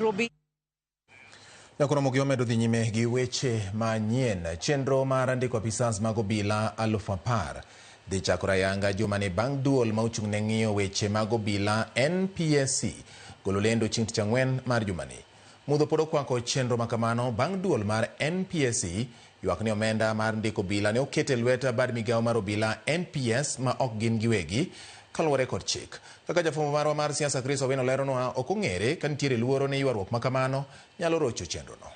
Nairobi. Nyakoromogi omedo dhi nyime gi weche manyien. Chenro mar ndiko apisas mag obila 10,000 dhi chakore ayanga jumani bang' duol ma ochung' ne ng'iyo weche mag obila NPSC golo lendo chieng' tich ang'wen mar jumani. Mudho pod okwako chenro makamano bang' duol mar NPSC ywak ni omenda mar ndiko obila ne oket e lwet bad migawo mar obila NPS ma ok gin giwegi kaluwore kod chik. Kaka jafwambo marwa mar siasa Chris Owino leronwa, ok ong'ere ka nitiere luoro ni ywaruok makamano nyalo rocho chenrono.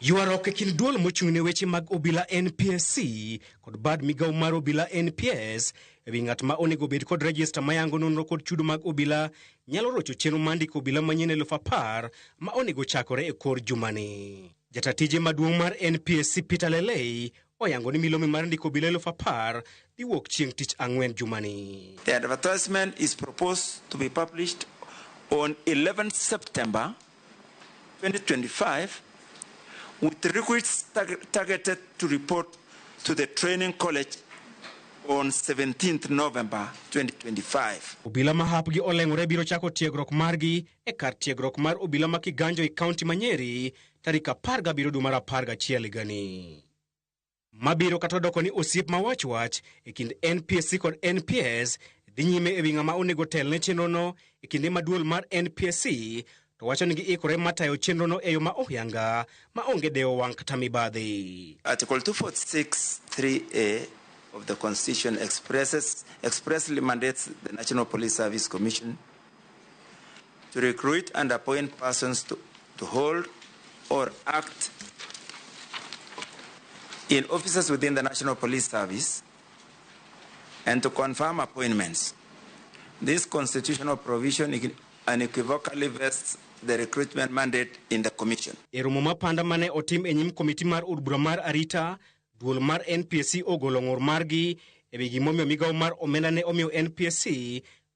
Ywaruok e kind duol mochung' ne weche mag obila NPSC kod bad migawo mar obila NPS e wi ng'at ma onego obed kod rejesta mayango nonro kod chudo mag obila nyalo rocho chenro mar ndiko obila manyien 10,000 ma onego chakore e kor jumani. Jata tije maduong' mar NPSC Peter Lelei oyango ni milome mar ndiko obila 10,000 dhi wuok chieng' tich ang'wen jumani. The advertisement is proposed to be published on 11 September 2025 with recruits targeted to report to the training college on 17th November 2025. Obila ma hapgi oleng'ore biro chako tiegruok margi e kar tiegruok mar obila ma Kiganjo e kaunti ma Nyeri tarik 17 dwe mar 11 higani. Mabiro kata odoko ni osiep ma wach wach e kind NPSC kod NPS dhi nyime e wi ng'ama onego tel ne chenrono e kinde ma duol mar NPSC to wacho ni giikore mar tayo chenrono e yo ma ohuyanga ma onge dewo wang' kata mibadhi. Article 246(3)(a) of the Constitution expressly mandates the National Police Service Commission to recruit and appoint persons to hold or act in offices within the National Police Service and to confirm appointments. This constitutional provision unequivocally vests the recruitment mandate in the Commission. E romo mapanda mane otim e nyim komiti mar od bura mar arita, duol mar NPSC ogolo ng'ur margi e wi gimomiyo migawo mar omenda ne omiyo NPSC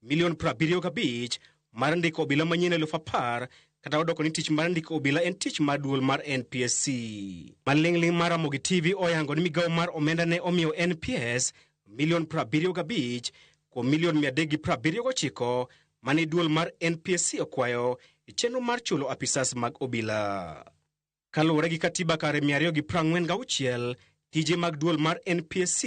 milion 75 mar ndiko obila manyien 10,000 kata odoko ni tich mar ndiko obila en tich mar duol mar NPSC. Maling'ling' mar Ramogi TV oyango ni migawo mar omenda ne omiyo NPS milion 75 kuom milion 379 mane duol mar NPSC okwayo e chenro mar chulo apisas mag obila. Kaluwore gi katiba kare 246, tije mag duol mar NPSC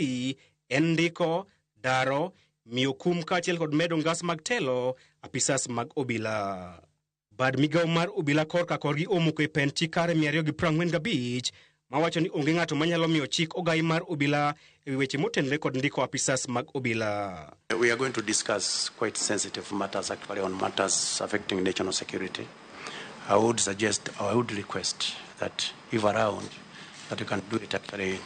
en ndiko, daro, miyo kum kaachiel kod medo ngas mag telo apisas mag obila. Bad migawo mar obila korka korgi omoko e pend chik kare 245 mawacho ni onge ng'ato manyalo miyo chik ogai mar obila e wi weche motenore kod ndiko apisas mag obila. We are going to discuss quite sensitive matters, actually, on matters affecting national security. I would suggest, or I would request that if around, that you can do it actually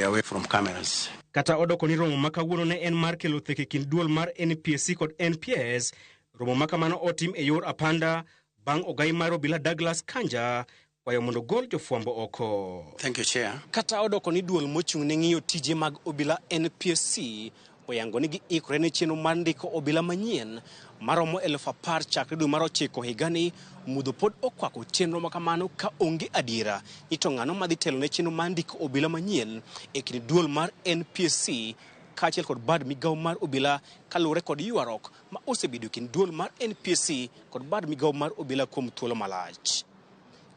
away from cameras. Kata odoko ni romo ma kawuono ne en mar kelo thek e kind duol mar NPSC kod NPS, romo ma kamano otim e yor apanda bang' ogai mar obila Douglas Kanja kwayo mondo gol jofwambo oko. Thank you, Chair. Kata odoko ni duol mochung' ne ng'iyo tije mag obila NPSC oyango ni giikore ne chenro mar ndiko obila manyien maromo 10,000 chakre dwe mar 9 higani, mudho pod okwako chenro makamano ka onge adiera ni to ng'ano madhi telo ne chenro mar ndiko obila manyien e kind duol mar NPSC kaachiel kod bad migawo mar obila kaluwore kod ywaruok ma osebedo e kind duol mar NPSC kod bad migawo mar obila kuom thuolo malach.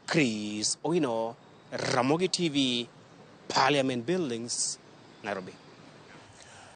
Chris Owino, Ramogi TV, Parliament Buildings, Nairobi.